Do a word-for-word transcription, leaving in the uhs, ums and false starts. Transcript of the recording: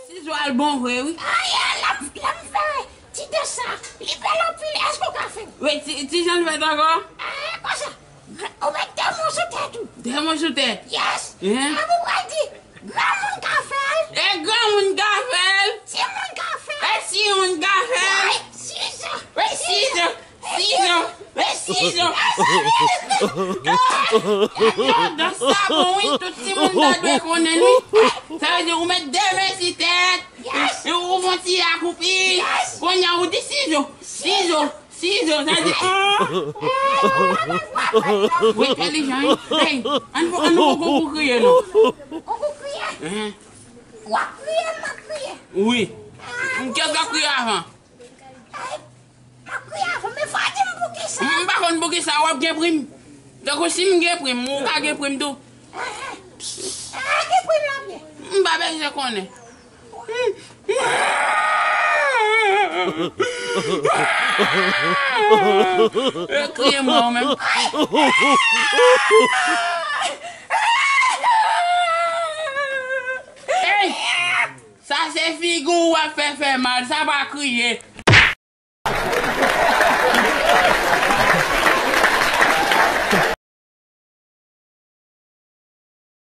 Sizo al bon vre, wi. Ay, ay, lè m, lè m fè ti dans sa, li bèl anpil. Èske w ka fè l? Wi, ti, ti jan l fèt ankò? Eh, konsa. Ou met de mo sou tèt ou. De mo sou tèt? Yes. Epi ou pral di, granmoun ka fè l. E granmoun ka fè l. Timoun ka fè l. E timoun ka fè l. Wi, sizo. Wi, sizo. Sizo. Wi, sizo. Yo, dans sa bon, wi. Tout timoun ta dwe konnen l, wi. Sa vle di ou met de men si tèt. Yes. Ou fon ti akoupi. Yes. Kounye a ou di sizo. Sizo. Sizo, sa di, ah! Ou entèlijan, wi. Hey, ann, ann nou fè koukou kriye, non. Koukou kriye? Enhen. W ap kriye, m ap kriye. Wi. M gen dwa kriye avan. Ay, m ap kriye avan, men fò w di m poukisa. M pa konn poukisa, w ap gen prim. Tankou si m gen prim, ou ka gen prim tou. Ah, ki prim l ap ye? M pa bezwen konnen. Yo kriye mwen ou menm. Hey! Sa se figi w w ap fè fè mal, sa pa kriye.